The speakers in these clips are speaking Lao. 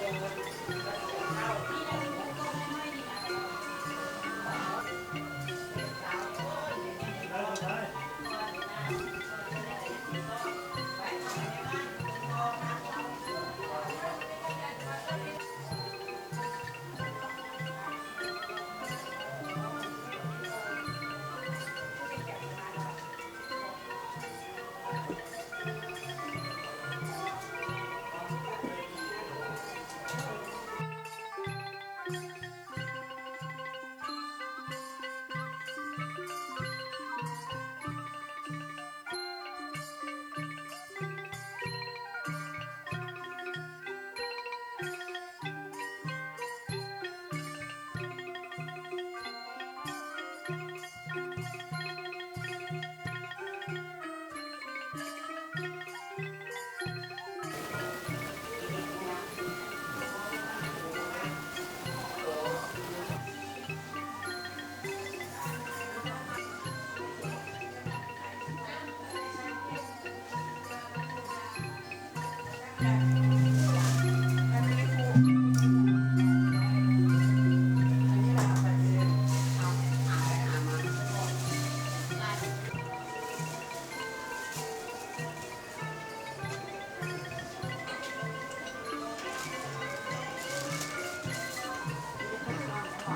ພັ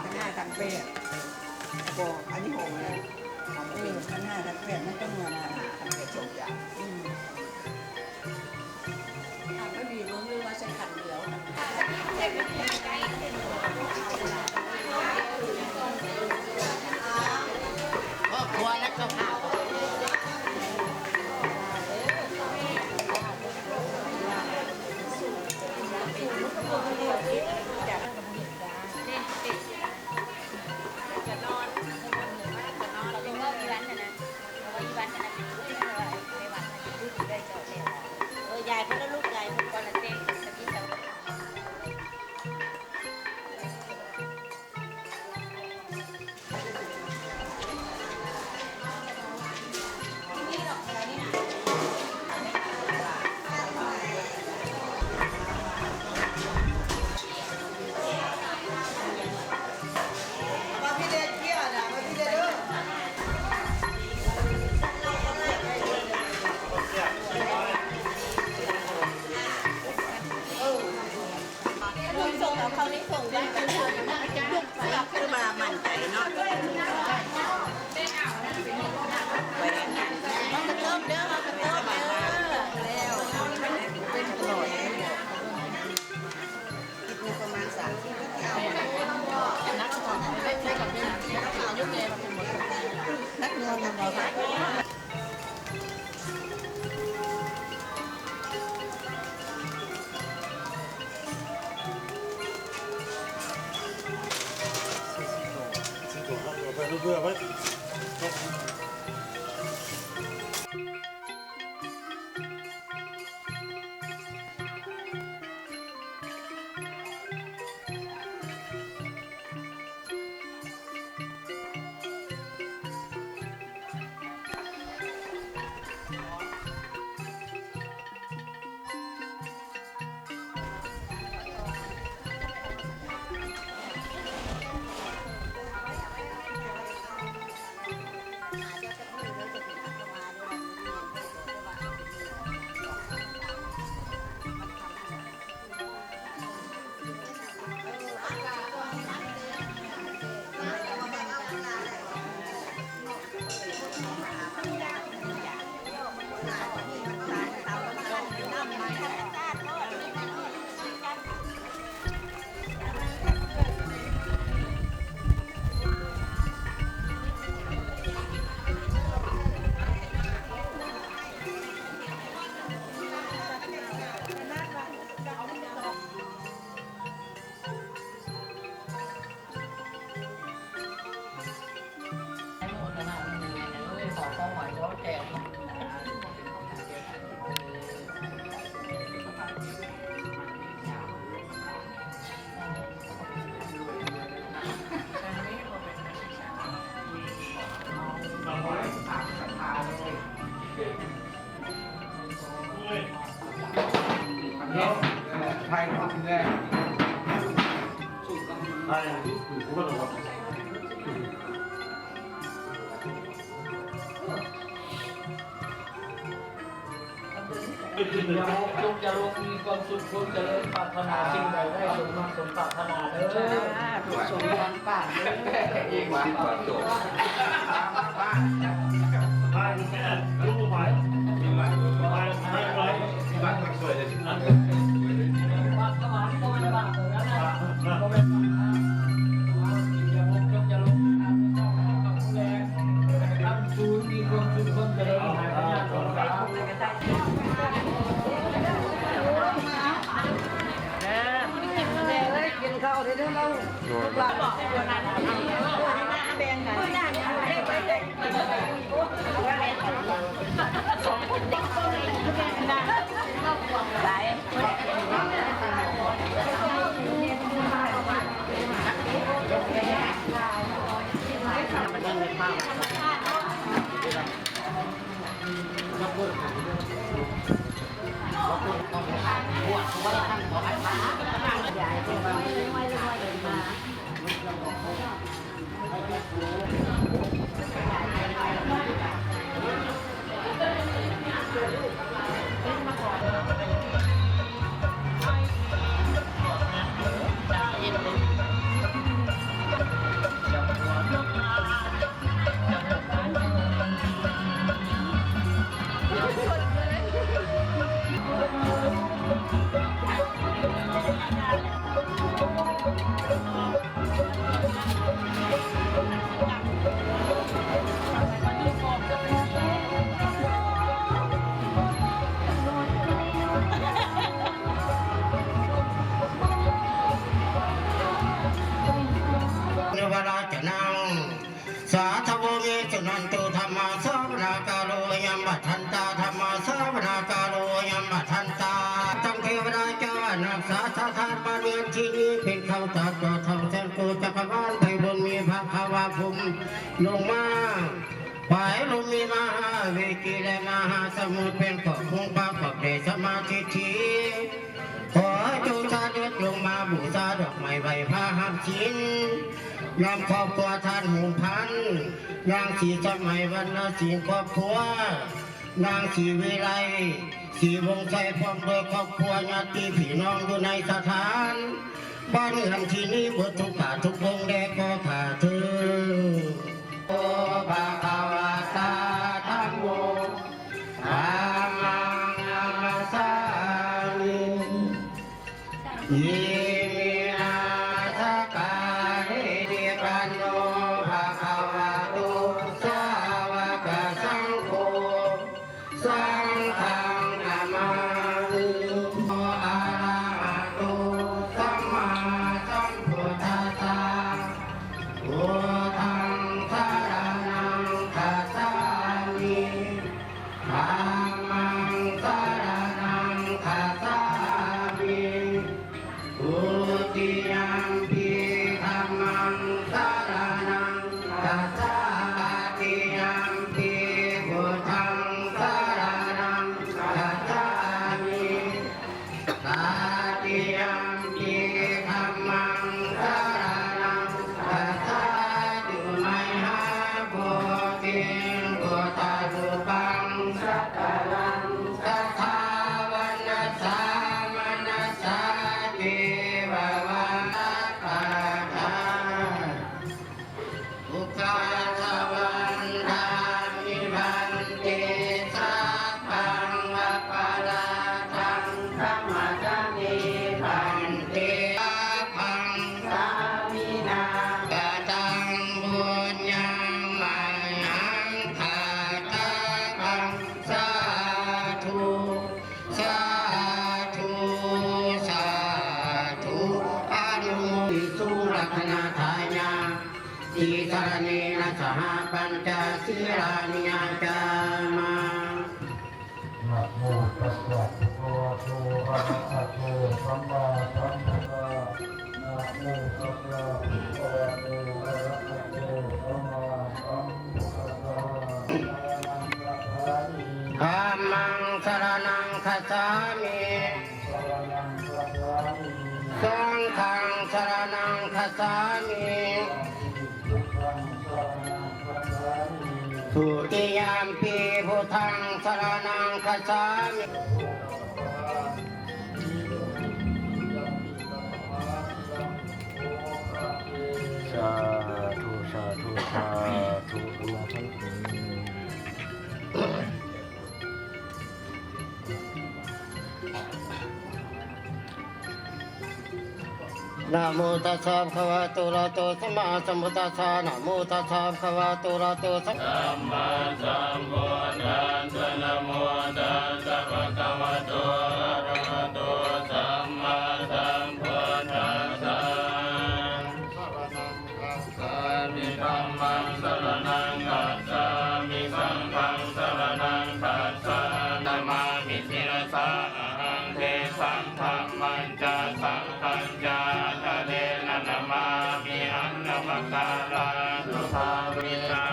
ນຫ້າ ພັນແປດ ບໍ່ ອັນນີ້ຂອງ ເອີ ພັນຫ້າ ພັນແປດ ມັນຕ້ອງວ່າ ພັນແປດ ສອງຢ່າງ ອືມ ຖາມວ່າດີບໍ່ ຫຼືວ່າໃຊ້ຄັນດຽວ? ຄອບຄົວແລະເຈົ້າພາບ. ເອີ ຢາຍເພິ່ນລະລູກ ຢາຍເພິ່ນກ່ອນລະເຕັງ. ເພິ່ນສົ່ງເອົາເຂົ້າໃນຖົງໄວ້ ຄືວ່າໝັ້ນໃຈເນາະ. ເອົາກະຕົ້ມເດີ ເອົາກະຕົ້ມເດີ ແລ້ວ ເປັນຕະຫຼອດ ກິນຢູ່ປະມານສາມສິບນາທີ ໜັກໜ່ວງແມ່ນບໍ່? ເນາະ ຖ່າຍຮູບແລ້ວ ໃຫ້ ຢ່າມົກ ຈົ່ງຈະລົງ ມີຄວາມສຸກ ຄວາມຈະເລີນ ປາດຖະໜາສິ່ງໃດ ໄດ້ສົມຫວັງ ສົມປາດຖະໜາເດີ. ສາທຸ ສົມຫວັງປາດເດີ. ເອງວ່າ ກິນເຂົ້າເດີ້ເດີເຮົາ ລູກຫຼານ. ເນວະລາຈະນັງ ສາທະໂວ ເມ ສຸນັນຕຸ ທຳມາສາວະນາກາໂລ ຍາມະທັນຕາ ທຳມາສາວະນາກາໂລ ຍາມະທັນຕາ. ທັງເທວະດາເຈົ້າອານັກສາສະຖານ ມາເຮືອນທີ່ນີ້ ເປັນເຂົາຕາຕໍ່ເທົ່າແສນໂກຈັກກະວານ ໄພບຸນມີພະຄະວາພົມລົງມາ ໄພລົມມີມະຫາເວຈີ ແລະ ມະຫາສະໝຸດ ເປັນຂອບຄົງປະກອບແດ່ສະມາທິດຖິ. ຂໍຈົ່ງສະເດັດລົງມາບູຊາດອກໄມ້ໄຫວ້ພະຮັບສິນ ນຳຄອບຄົວທ່ານຫົງພັນ ນາງສີສະໄໝ ວັນນະສິງ ຄອບຄົວນາງສີວິໄລ ສີວົງໄຊ ພ້ອມດ້ວຍຄອບຄົວ ຍາດຕິພີ່ນ້ອງຢູ່ໃນສະຖານ ບ້ານເຮືອນທີ່ນີ້ເບິດທຸກການທຸກວົງແດ່ຂໍຂ້າເທີ້ນ. ພະຄະວະຕາ ທຳໂມ ທຳມັງ ນະມັດສາມິ ອິມິນາ ສະກາເລ ປະໂນ ພະຄະວະໂຕ ສາວະກະສັງໂຄ ສັງຄັງ ນະມາມິ ອະລະຫະໂຕ ສຳມາສຳພຸດທັດສະ ພຸດທັງ ສະລະນັງ ຄັດສາມິ ທຳມັງ ສະລະນັງ ຄັດສາມິ ທຸຕິຍຳປິ ທຳມັງ ສະລະນັງ ຄັດສາ ຕະຕິຍຳປິ ພຸດທັງ ສະລະນັງ ຄັດສາມິ ຕະຕິຍຳປິ ທຳມັງ ສະລະນັງ ຄັດສາ ຕຸໄມຫັງ ໂພທິງ ພຸດທະຮູປັງ ສັກກາລັງ ສັດທາ ວັນນະສາ ມະນະສາ ເທວະວາ ສະກະທາ ອຸກາສະວັນທາມິ ພັນເຕ ສັບພັງ ອະປະລາທັງ ຂະມະສະເມ ພັນເຕ ສັບພັງ ສາມິນາ ກະຕັງ ບຸນຍັງ ມະຫັງ ຄາຕະພັງ ສາທຸ ສາທຸ ສາທຸ ອະນຸໂມ ຕິສຸງ ລັດຕະນະທາຍາ ຕິສະລະເນນະ ສະຫະ ປັນຈະ ສີລານິ ຍາຈາມາ. ນະໂມຕັດສະ ພະຄະວະໂຕ ອະລະຫະໂຕ ສຳມາສຳພຸດທະສສະ ນະໂມຕັດສະ ພະຄະວະໂຕ ອະລະຫະໂຕ ສຳມາສຳພຸດທະສສະ. ທຳມັງ ສະລະນັງ ຄັດສາມິ ສະລະນັງ ຄັດສາມິ ສັງຄັງ ສະລະນັງ ຄັດ ສາມິ ທຸຕິຍຳປີ ພຸດທັງສະລະນັງຄັດສາມິ. ສາທຸ ສາທຸ ສາທຸ ອະມາພັນເຕ. ນະໂມຕັດສະ ພະຄະວະໂຕ ອະລະຫະໂຕ ສຳມາສຳພຸດທັດສະ ນະໂມຕັດສະ ພະຄະວະໂຕ ອະລະຫະໂຕ ສຳມາສຳພຸດທັດສະ ນະໂມຕັດສະ ພະຄະວະໂຕ ອະລະຫະໂຕ ສຳມາສຳພຸດທັດສະ. ສາມິ ທຳມັງສະລະນັງຄັດສາມິ ສັງຄັງສະລະນັງຄັດສາ ນະມາມິ ສິລະສາອະຫັງ ເທສັງທຳມັນຈະ ສັງຄັນຈະ ອັດຕະເນນະ ນະມາມິ ອັງ ນະມະກາລານຸພາເວນະ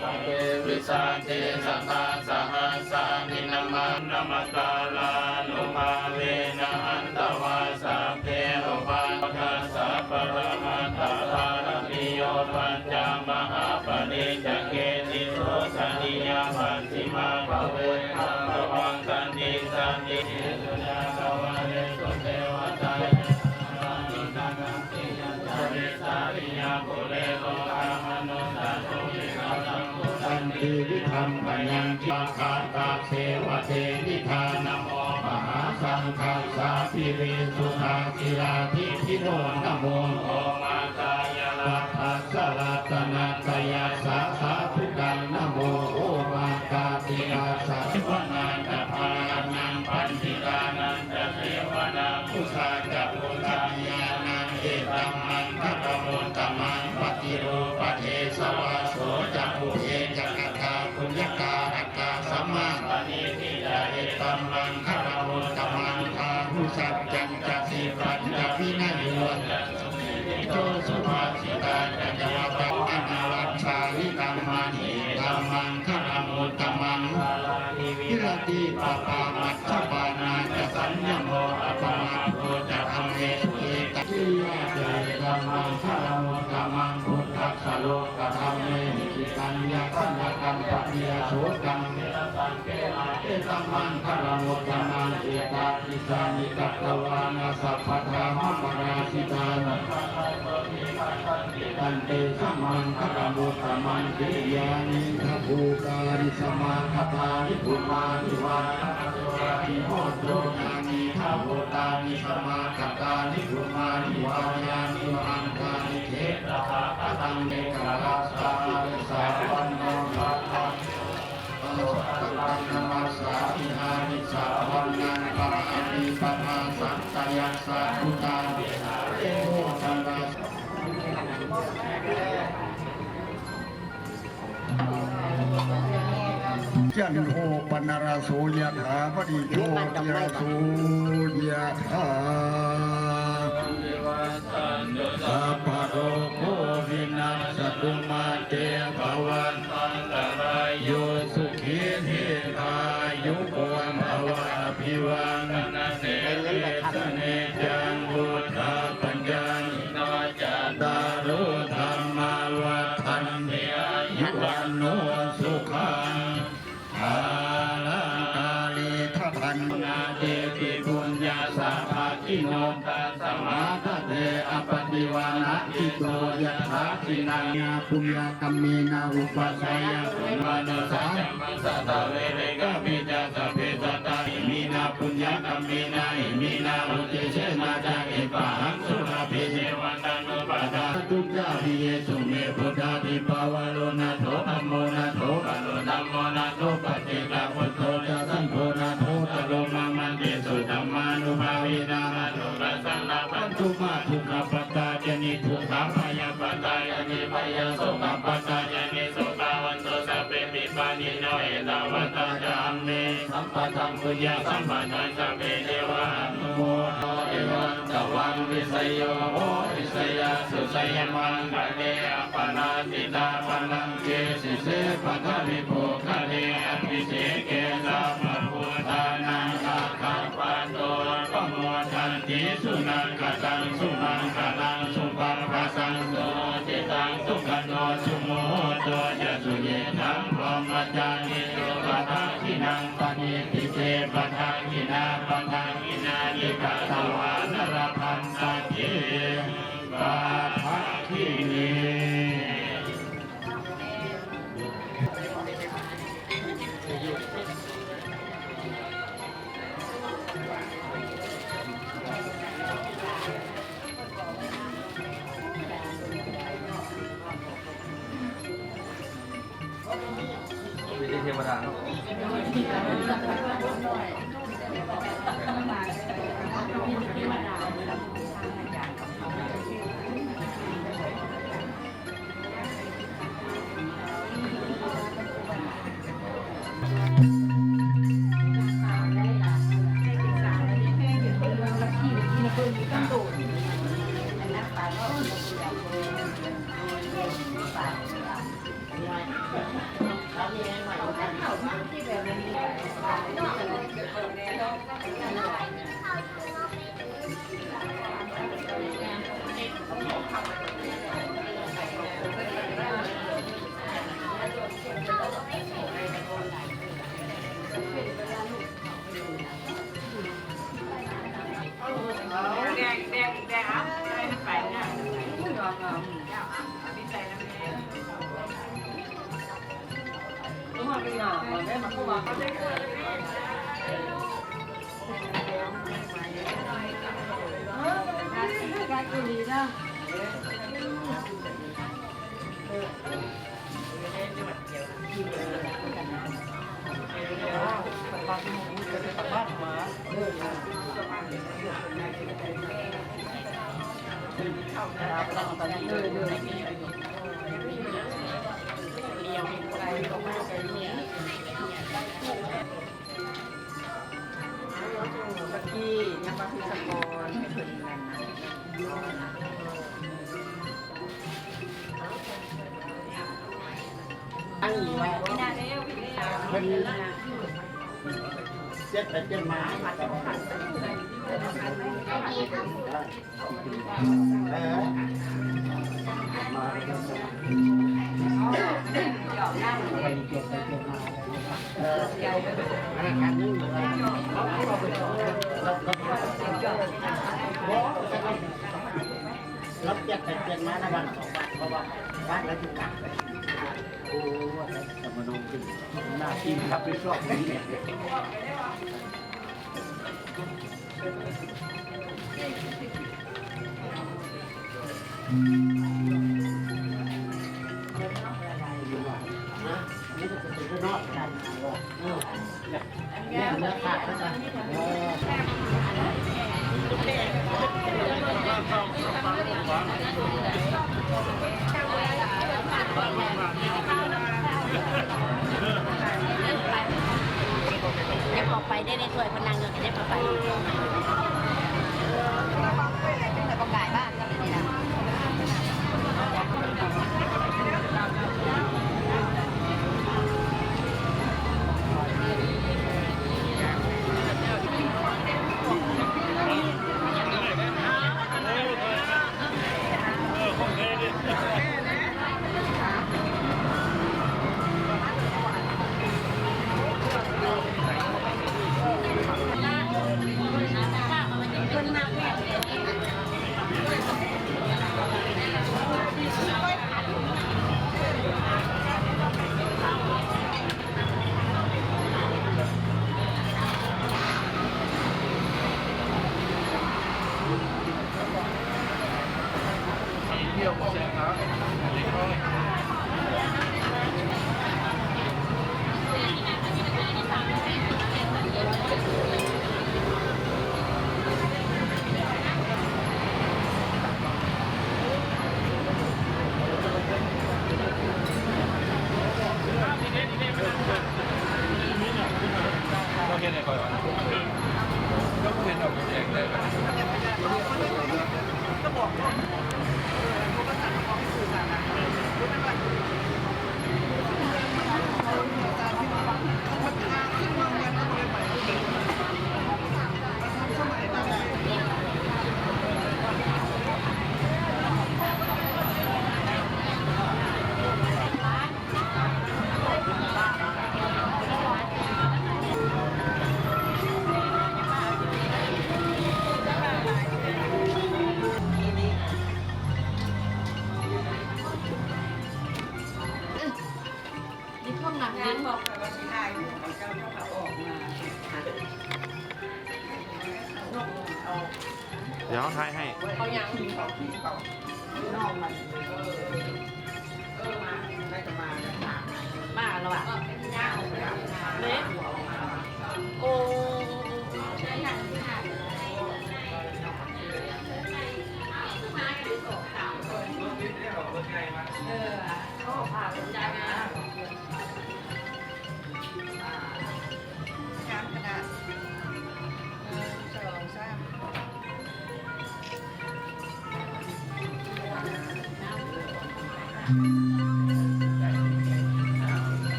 ສະເພ ວິສາເທ ຊະຕາສະຫັດສານິ ນະມາ ນະມະກາລານຸພາເວນະ ຫັນ ຕະວາ ສະເພ ອຸປາທານະ ສະ ປະລະມັດຖະ ບາລະມີ ໂຍ ປັນຈະ ມະຫາ ປະລິດຈະ ກິດຕິ ໂສ ສະນິຍາ ປັດ ສິມາພະເວ ທຳມະວັງ ສັນຕິ ສັນຕິ ເທ ສຸ ຈັກກະວາເລ ສຸ ເທວະຕາ ຍະ ສາ ມະ ນຸ ສະ ກາ ເຕ ຍະ ຈາ ເລ ສາ ລິ ຍະ ປຸ ເຣ ໂລ ກາ ມະ ນຸ ສະ ໂຕ ເລ ກະ ສັງ ໂຄ ສັນຕິ ວິ ທຳ ມະ ຍັງ ຈາ ຄະ ຕະ ເສ ວະ ເທ ນິ ທາ ນະ ໂມ ມະຫາ ສັງ ຄັດ ສະ ສິ ຣິ ສຸ ທາ ສິລາ ທິ ທິ ໂນ ນະ ໂມ ໂອ ມາ ກາ ຍະ ລະ ທັດ ສະ ລັດຕະ ນະ ຕະ ຍະ ສະ ສາ ທຸ ກັງ ນະ ໂມ ໂອ ມາ ກາ ຕິ ກາ ສະ ເສ ວະ ນາ ຈະ ພາ ລະ ນັງ ພັນ ທິ ກາ ນັນ ຈະ ເສ ວະ ນາ ປຸ ສາ ຈະ ປຸ ສາ ຍາ ນາ ເອ ຕະ ມັງຄະ ລະ ມຸດຕະ ມັງ ປະຕິ ໂລ ປະ ເທ ສະ ວາ ໂສ ຈະ ປຸ ເພ ຈະ ກະ ທາ ປຸນ ຍະ ກາ ອາ ກາ ສະ ມາ ປະ ນີ ທິ ຈະ ເອ ຕະ ມັງຄະ ລະ ມຸດຕະ ມັງ ພາ ຫຸ ສັດ ຈັນ ຈະ ສິບ ປັນ ຈະ ວິ ນະ ໂຍ ຈະ ໂຕ ສຸ ພາ ສິ ຕາ ຈະ ຍະ ວະ ຕະ ອະ ນະ ລັດ ສາ ລິ ຕະ ມະ ເອ ຕະ ມັງຄະ ລະ ມຸດຕະ ມັງ ວິ ລະ ຕິ ປະ ປາ ມັດ ສະ ປາ ນາ ຈະ ສັນ ຍະ ໂມ ອະ ປະ ມາ ໂທ ຈະ ທຳ ເມ ສຸ ເອ ຕະ ກິ ຍາ ຈະ ເອ ຕະ ມັງຄະ ລະ ມຸດຕະ ມັງ ພຸດ ທັດ ສະ ໂລ ກະ ທຳ ເມ ຫິ ກິ ຕັນ ຍະ ສັນ ຍະ ກັມ ປະ ຕິ ຍະ ໂສ ກັງ ເອ ຕະ ມັງຄະ ລະ ມຸດຕະ ມັງ ເອ ຕາ ຕິ ສາ ນິ ກະ ຕະ ວາ ນະ ສັບ ພະ ທາ ມະ ປະ ລາ ສິ ຕາ ນະ ຕັນ ເຕ ສະ ມັງຄະ ລະ ມຸດຕະ ມັງ ເກ ຍາ ນິ ທະ ພູ ຕາ ລິ ສະ ມາ ຄະ ຕາ ນິ ພູ ມາ ນິ ວາ ຍາ ນະ ໂສ ລາ ນິ ໂຫ ໂຕ ຍາ ນີ ທະ ພູ ຕາ ນິ ສະ ມາ ຄະ ຕາ ນິ ພູ ມາ ນິ ວາ ຍາ ນິ ວະ ອັນ ຕາ ນິ ເຂ ຕະ ຫະ ກະ ຕັງ ເມ ກະ ລາ ສາ ເລ ສາ ວັນ ໂນ ຍະ ທາ ໂຍ ສະ ຕັງ ນະ ມັດ ສາ ວິ ຫາ ລິ ສະ ວັນ ນັງ ປະ ຫາ ມີ ປະ ມາ ສັງ ຕະ ຍັງ ສາ ພຸດ ທາ ເວ ສາ ເລ ໂມ ທະ ນາ ສະ ຈັນ ໂທ ປະ ນະ ລະ ໂສ ຍະ ຖາ ມະ ນີ ໂຊ ຕິ ລະ ໂສ ຍະ ຖາ ສະ ພະ ໂລ ໂຄ ວິ ນັດ ສະ ຕຸ ມາ ເຕ ພະ ວັນ ອັນຕະ ລາ ໂຍ ສຸ ຂີ ດີ ຄາ ຍຸ ໂກ ພະ ວະ ອະ ພິ ວາ ທະ ນະ ເສ ເລ ສະ ເນ ຈັງ ວຸດ ທາ ປັນ ຍາ ນິ ໂນ ຈະ ຕາ ໂຣ ທຳ ມາ ວັດ ທັນ ຕິ ອາ ຍຸ ວັນ ໂນ ສຸ ຂັງ ພະ ລັງ ກາ ລີ ທະ ພັນ ນາ ເຕ ປິ ປຸນ ຍະ ສະ ພະ ກິ ໂນ ຕັດ ສະ ມາ ທະ ເຕ ອະ ປະ ຕິ ວາ ນະ ກິ ໂຕ ຍະ ຖາ ທິ ນັງ ຍາ ປຸນ ຍະ ກຳ ເມ ນະ ອຸ ປະ ຊາ ຍະ ໂກ ມະ ໂນ ສາ ຈະ ມະ ສະ ທະ ເວ ເລ ກາ ປິ ຈາ ສະ ເພ ສະ ຕາ ຫິ ມີ ນາ ປຸນ ຍະ ກຳ ເມ ນາ ຫິ ມີ ນາ ອຸ ເຕ ເຊ ນາ ຈາ ເອ ປະ ຫັງ ສຸ ລາ ເພ ເຊ ວະ ຕາ ນຸ ປະ ທາ ຕຸ ຈາ ພິ ເຍ ສຸ ເມ ພຸດ ທາ ທິ ປະ ວະ ໂລ ນາ ໂຖ ທຳ ໂມ ນາ ໂຖ ກະ ໂລ ທຳ ໂມ ນາ ໂຖ ປະ ເຈ ກະ ພຸດ ໂທ ຈະ ສັງ ໂຄ ນາ ໂຖ ຕະ ໂລ ມະ ມັນ ເຕ ສຸ ທຳ ມາ ນຸ ພາ ເວ ນາ ມາ ໂນ ກະ ສັງ ລະ ພັນ ທຸ ມາ ທຸ ກະ ປະ ຕາ ຈະ ນິ ທຸ ຂະ ພະ ຍາ ປະ ຕາ ຈະ ນິ ພະ ຍາ ໂສ ກະ ປະ ຕາ ຈະ ນິ ໂສ ກາ ວັນ ໂຕ ສະ ເປ ປິ ປາ ນິ ໂນ ເອ ຕາ ວະ ຕາ ຈະ ອັມ ເມ ສຳ ປະ ທັງ ປຸນ ຍະ ສຳ ປະ ທັງ ສະ ເປ ເທ ວະ ອະ ນຸ ໂມ ໂຕ ເອ ວັນ ຕະ ວັງ ວິ ສະ ໂຍ ໂຫ ວິ ສະ ຍາ ສຸ ສະ ຍະ ມັງ ຄະ ເລ ອະ ປະ ລາ ຊິ ຕາ ພະ ລັງ ເກ ສິ ເສ ພະ ທະ ວິ ໂພ ຄະ ເລ ອະ ພິ ເສ ເກ ສະ ພະ ພຸດ ທາ ນັງ ອາ ຄາ ປະ ໂຕ ປະ ໂມ ທັນ ຕິ ສຸ ນັກ ຂະ ຕັງ ສຸ ມັງ ຄະ ລັງ ສຸ ພະ ພະ ตะกี้ยังว่าพิธีกร อันนี้ว่าเพิ่นเสียไปเปลี่ยนมา เออ เออ อันนั้นอันหนึ่ง ลาวเปลี่ยนไปเปลี่ยนมานะ วันสองวัน เพราะว่าวันละอยู่กลับ โอ้ สมโนขึ้น หน้าที่รับผิดชอบนี่ เก็บออกไปได้ในถ้วย เพิ่นนั่งอยู่ เก็บออกไป แต่บ่กายบ้าน นี่ท่วมหนัก งานบอกไปว่าสิถ่ายรูปของเจ้า เจ้าก็ออกมา เดี๋ยวถ่ายให้ เขายัง เขาขี้เขา น้องมัน เออ เออ มา ได้ก็มา มาแล้วอะ ເລະ ໂອ້ ເອີ ງາມຂະໜາດ ໜຶ່ງ ສອງ ສາມ.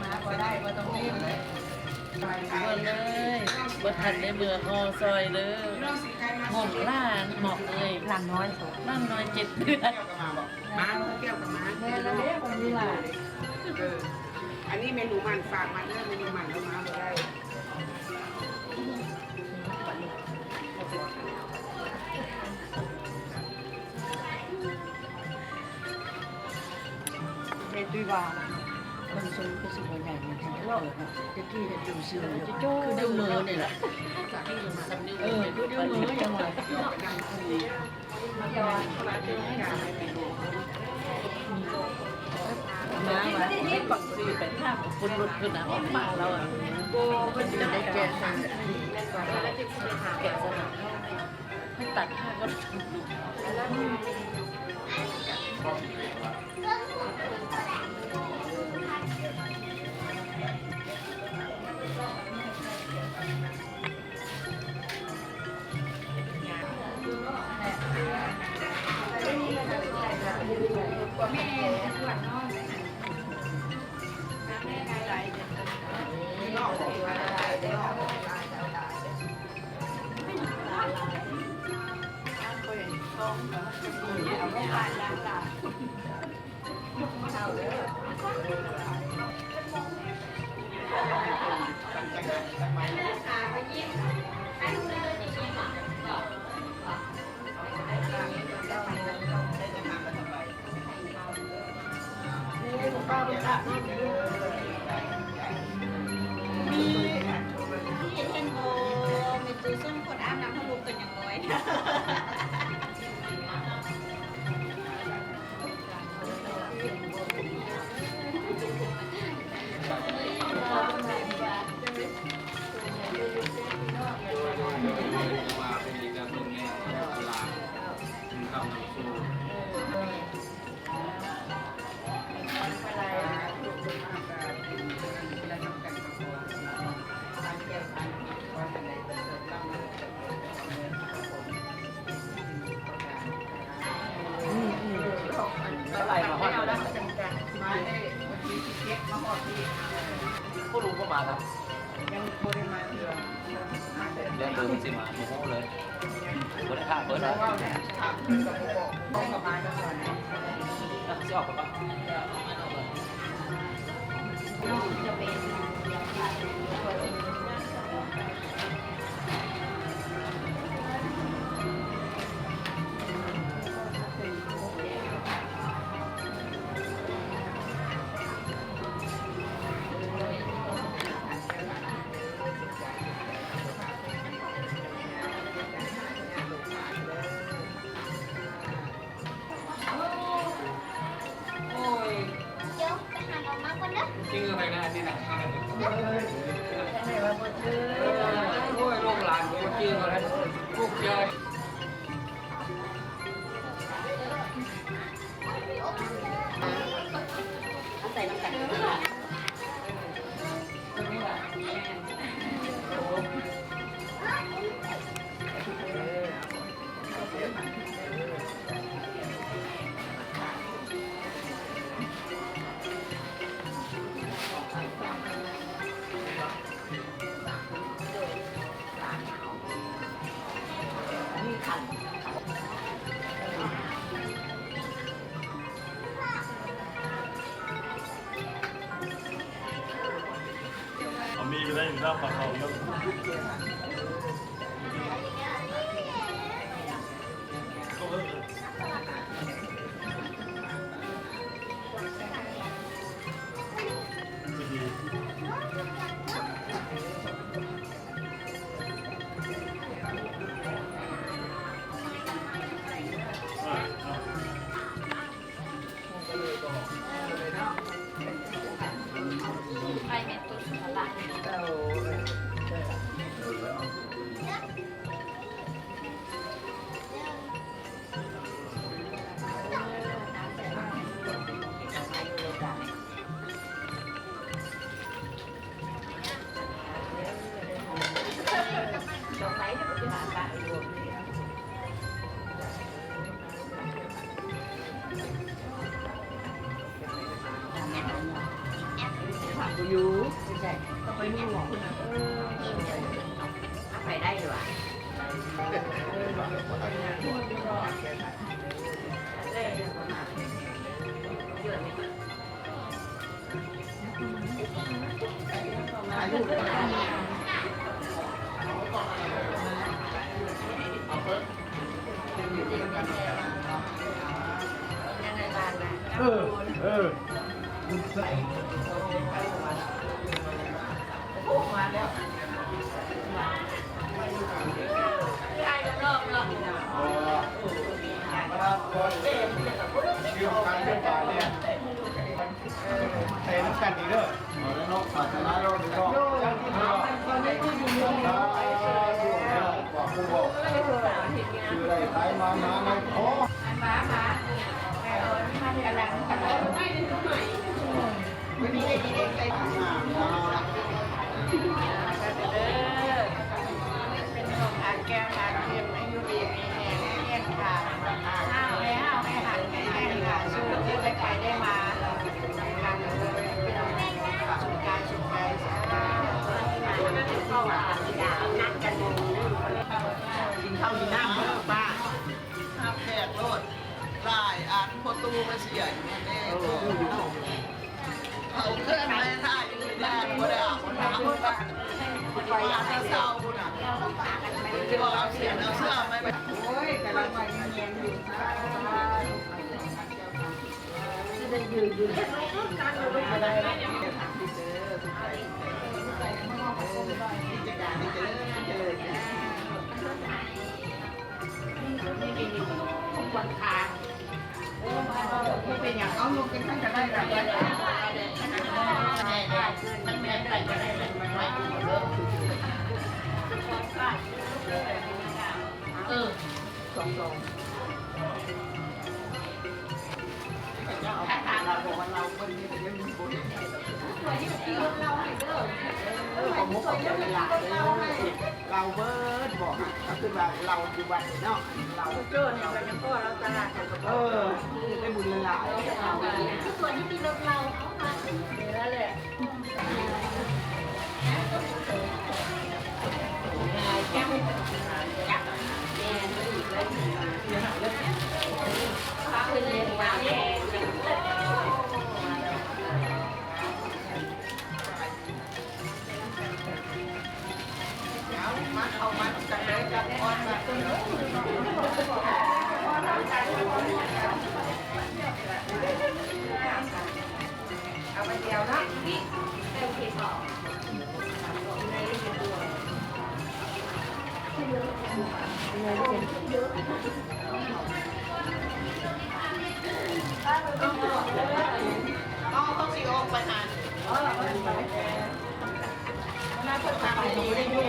ມາບໍ່ໄດ້ ບໍ່ຕ້ອງຫຼິ້ນເລີຍ ບໍ່ທັນໄດ້ເມືອຫໍ່ຊ່ອຍເດີ ຫ່ວງຫຼານເນາະເອີຍ ຫຼານນ້ອຍ ຫຼານນ້ອຍເຈັດເດືອນ ມາ ແກ້ວກໍມາ ແມ່ນແລ້ວເດ້ ຄົນນີ້ລະ ເອີ ອັນນີ້ແມ່ນໜູໝັ່ນຝາກມາເດີ ແມ່ນໜູໝັ່ນເຮົາມາບໍ່ໄດ້. ແມ່ຕຸ້ຍວ່າ ເບິ່ງຊົງຄືຊິບໍ່ໃຫຍ່ເໝືອນທີ່ເກີດເນາະ ແຕ່ກີ້ເຫັນດູຊື່ຢູ່ ຄືດູເມີນີ້ລະ ເອີ ຄືດູເມີຫຍັງວ່າ ມາວ່າ ໄປປັກຊີໄປຖາມຄົນລົດເພິ່ນນະ ອອກປາກລາວ ບໍ່ ເພິ່ນຈະໄດ້ແກະໃສ່ ແກະໃສ່ ຕັດຫາກໍ ເຫັນບໍ່ ແມ່ຕູ້ສອງຄົນອາບນ້ຳໃຫ້ລູກເປັນຫຍັງນ້ອຍ. ອືມ ອືມ ເທົ່າໃດມາຮອດແລ້ວ ມາໄດ້ວັນທີສິບເຈັດ ມາຮອດນີ້ ບໍ່ຮູ້ບໍ່ມາຄັບ ຍັງບໍ່ໄດ້ມາເທື່ອ ແລ້ວເບິ່ງຊິມາ ບໍ່ຮູ້ເລີຍ ບໍ່ໄດ້ຖາມເພິ່ນ ເວົ້າແທ້ ຖາມເພິ່ນກໍບໍ່ບອກ ເຂົາກໍມາກັນກ່ອນ ຊິອອກໄປປະ? ໂອ້ຍ ດຽວໄປຫານ້ອງມາກ່ອນເດີ ຈິງເອົາໄປນະອັນນີ້ນະ ໂອ້ຍ ລູກຫຼານກູຈິງເອົາໄດ້ ລູກເຈົ້າ ເອົາໃສ່ນຳກັນ ເອີ. ເອົາມີໄປໄດ້ ລາວປາເຂົາເນາະ. ເ ຢູ່ ໃສ່ ກໍໄປຢູ່ ເອີ ເອົາໄປໄດ້ຢູ່ຫວາ ເອີ. ເອີ ເອີ ໄປນຳກັນອີກເດີ ເອົາແລ້ວເນາະ ສາທາລະເນາະ ເນາະ ສາທຸ ສາທຸ ຜູ້ບອກ ຄືໄດ້ຂາຍມານາໃນຂໍ ອັນວ່າມາ ແມ່ເອີຍ ມັນກຳລັງ ກຳລັງ ເປັນຂອງອາແກ້ວອາເຄັມ ອາຍຸດີມີແຮງ ຮຽນຖາມ ຫ້າວໃຫ້ຫ້າວໃຫ້ຫັນ ໃຫ້ແຮງຖາມ ສູ່ໄດ້ໄປໄດ້ມາ ການເປັນສຸກກາຍສຸກໃຈ ສາທຸ ນັດກັນ ກິນເຂົ້າກິນນ້ຳເດີປ້າ ຮັບແຂກໂລດ ຫຼາຍອັນ ພໍ່ຕູ້ມາເສຍຢູ່ແນ່ ເຂົາເຄື່ອນໄປຖ່າຍຢູ່ນີ້ແນ່ ບໍ່ໄດ້ອາບນ້ຳ ມາແຕ່ເຊົ້າພຸ້ນນະ ຈະບອກເອົາສຽນເອົາເສື້ອໄປ ໂອ້ຍ ກຳລັງວ່າແຍງໆຢູ່ ສາທຸ ຊິໄດ້ຢືນຢູ່ ບໍ່ໄດ້ ກິດຈະການນີ້ຈະເລີນ ຈະເລີນ ນີ້ໆໆ ຄວນຄາ ບໍ່ເປັນຫຍັງ ເອົາລົງເປັນຊັ້ນກໍໄດ້ລະ ມັນແມ່ນໄປກໍໄດ້ລະ ເອີ ສອງສອງ ເຈົ້າເອົາລາວ ເພິ່ນນີ້ກໍຍັງບໍ່ເຫັນ ເອີ ຂອງໝົກຂອງແຈງຫຼາຍໆເດີ ລາວເບີດບໍ່ ກໍຄືວ່າລາວຢູ່ວັດເນາະ ລາວ ເອີ ໄດ້ບຸນຫຼາຍໆ ຄືສ່ວນທີ່ມີລົດລາວ ນີ້ແຫຼະ ເອົາ ມາເຂົ້າມານຳກັນເດີ ກັບອອນມາ ເອົາໃບດຽວເນາະ ໂອເຄ ພໍ. ເອົາ ເຮົາຊິອອກໄປຫັ້ນ ເອີ ເພິ່ນພາໄປດີຢູ່.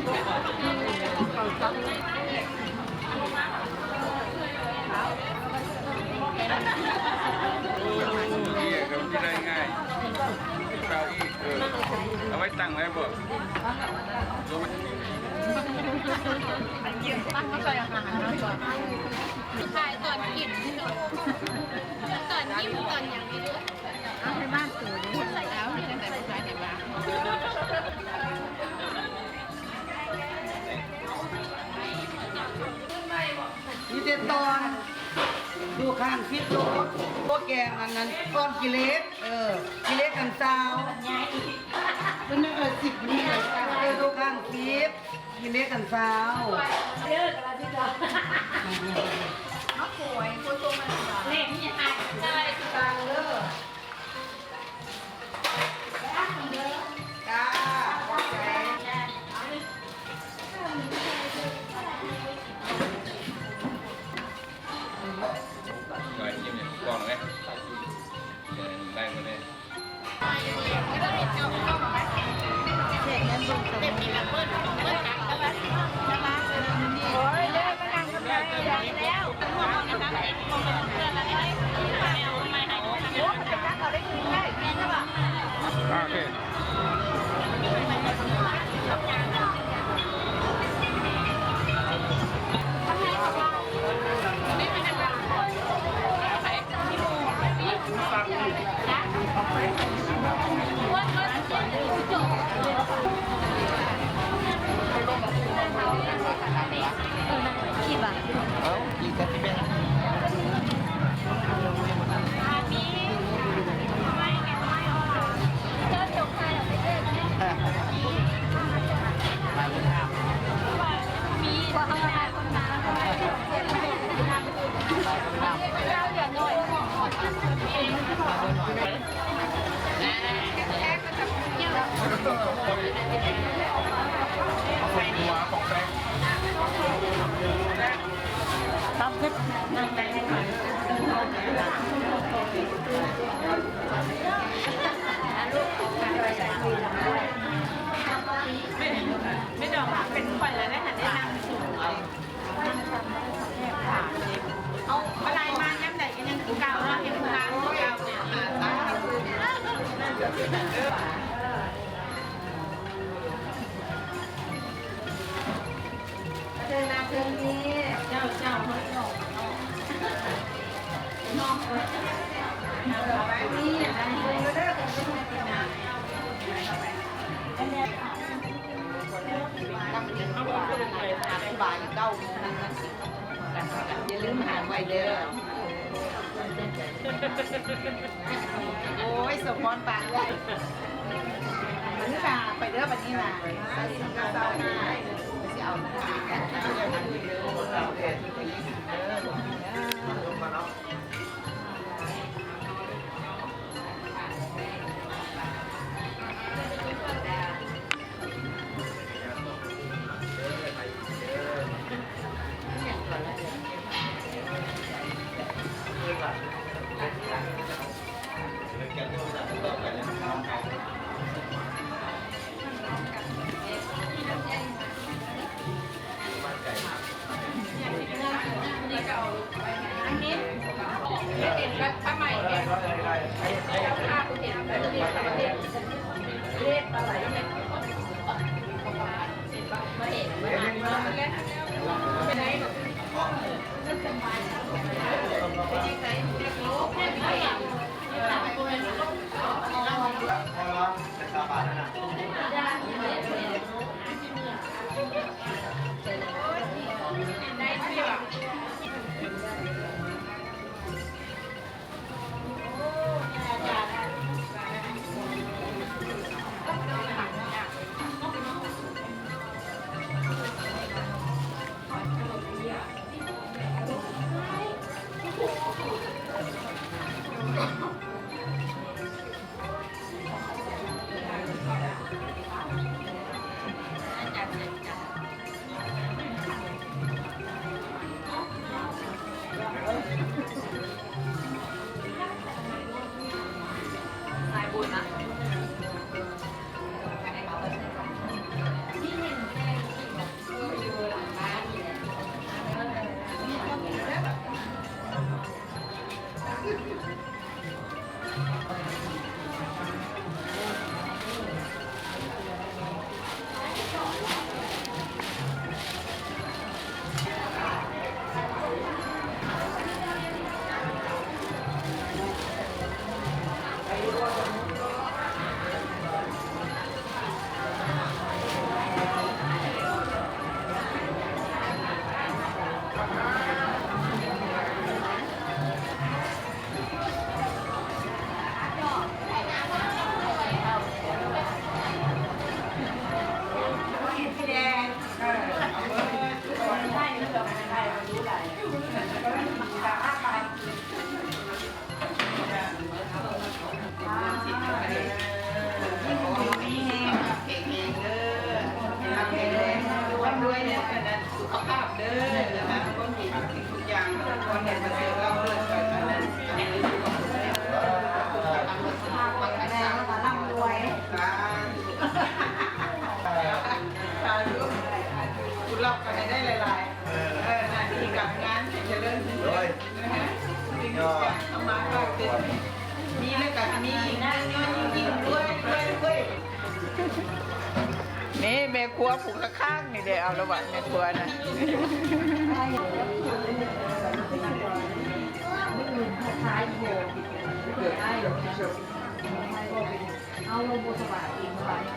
ເຂົ້າຈັບ ເອີ ເຂົ້າກິນໄດ້ງ່າຍ ເຂົ້າອີກ ເອີ ເອົາໄວ້ຕັ້ງໄວ້ບໍ່ ລົງໄປ ຕັ້ງມາໃສ່ອາຫານເນາະ ຖ່າຍຕອນກິນ ຕອນຍິ້ມ ຕອນຫຍັງນີ້ເດີ. ເອົາໃຫ້ບ້ານໂຕເດ້ ເອົາໃຫ້ໄດ້ໄປຂາຍໃນບ້ານ ມີແຕ່ຕອນ ໂຕຂ້າງສິບໂລ ໂຕແກງອັນນັ້ນ ອ່ອນກິເລດ ເອີ ກິເລດກັນຊາວ ເປັນເອີ ສິບນີ້ ເອີ ໂຕຂ້າງສິບ ກິເລດກັນຊາວ ເດີ ກະລາຊິດອກ ມາໂກຍ ໂກຍໂຕມັນ ເລັກນີ້ ໃສ່ ໃສ່ ເດີ. ໄດ້ໝົດເລີຍ ໂອ້ຍ ເດີ ມານັ່ງ ແມ່ດອກເປັນຂ້ອຍແລ້ວໄດ້ຫັ້ນ ໄດ້ນັ່ງສູງ ເອົາມາໄລ່ມາຍາມໃດກໍຍັງຄືເກົ່າເນາະ ເຮັດງານຄືເກົ່າ. ເຊີນນາງເຊີນນີ້ ເຈົ້າ ເຈົ້າ ເຮົາອອກ ນອກ ເອີ ໄປນີ້ ອັນນີ້ເບິ່ງເດີ ເປັນເປັນນາງ ອະທິບາຍເກົ້າໂມງ ຢ່າລືມຫາໄວ້ເດີ. ໂອ້ຍ ສົມພອນປານເອື້ອຍ ມື້ໜ້າໄປເດີ ບັດນີ້ນະ ໃສ່ຊິບເກົ້າ ຊາວຫ້າ ຊິເອົາ ອັນນີ້ ສຸຂະພາບເດີນະຄະ ຄວາມດີທຸກສິ່ງທຸກຢ່າງ ຂໍໃຫ້ປະເສີດລ້ຳເລີດໄປ ອັນນັ້ນ ອັນນີ້ຄືຄວາມສຸກແລ້ວ ສຸຂະພາບແຂງແຮງ ແລ້ວກໍລ່ຳລວຍ ສາທຸ ສາທຸ ຜູ້ຮັບກໍໃຫ້ໄດ້ຫຼາຍໆ ເອີ ເອີ ໜ້າທີ່ການງານໃຫ້ຈະເລີນ ໂດຍ ສິ່ງທຸກຢ່າງເຂົ້າມາເຂົ້າເຖິງ ມີແລ້ວກໍມີອີກ ຍິ່ງໆ ລວຍໆ ລວຍໆ. ນີ້ແມ່ຄົວຜູ້ຂ້າງໆ ນີ້ເດ້ ເອົາລະວະ ແມ່ຄົວນະ ເຮົາລົງບໍ່ສະບາຍອີກ ເມື່ອວານນີ້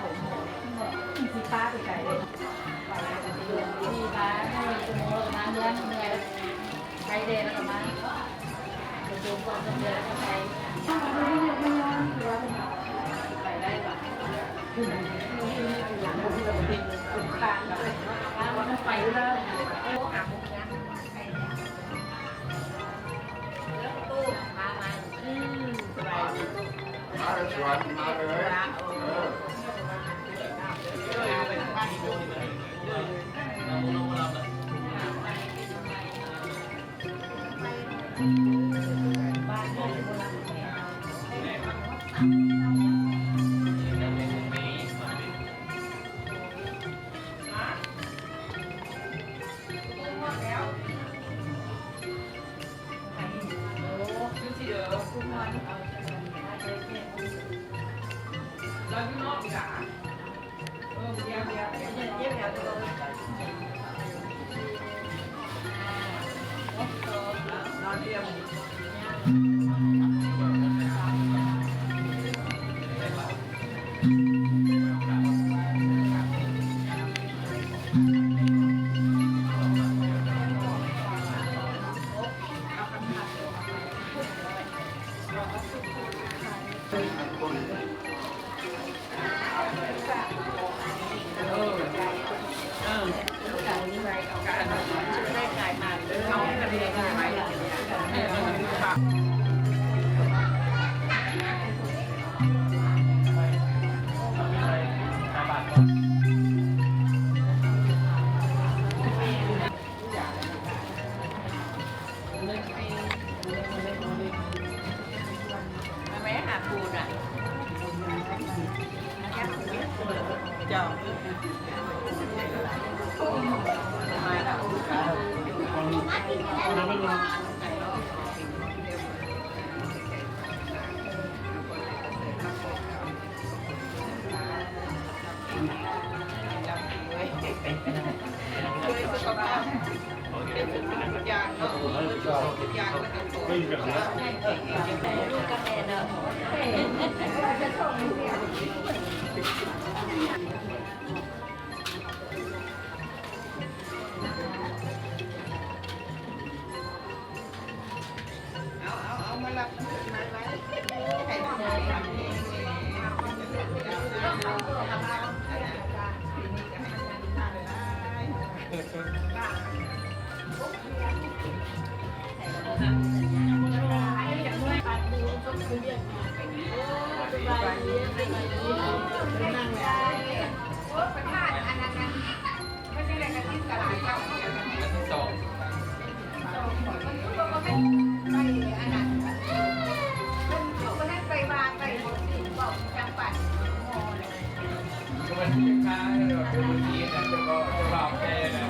ຊິປາໄປໄກເລີຍ ໄປແລ້ວກໍຊິເດີນ ຊິປາ ເອີ ຊົ່ວໂມງ ປະມານເດືອນ ເມື່ອຍ ໄປແດ່ແລ້ວກໍມາ ໄປໄດ້ບໍ່ ໄປເລີຍ ໂທຫາໝູ່ເມືອງ ເລື່ອງຕູ້ ພາມາ ອືມ ສະບາຍດີ ມາເລີຍ ມາເລີຍ ເອີ ເອີ.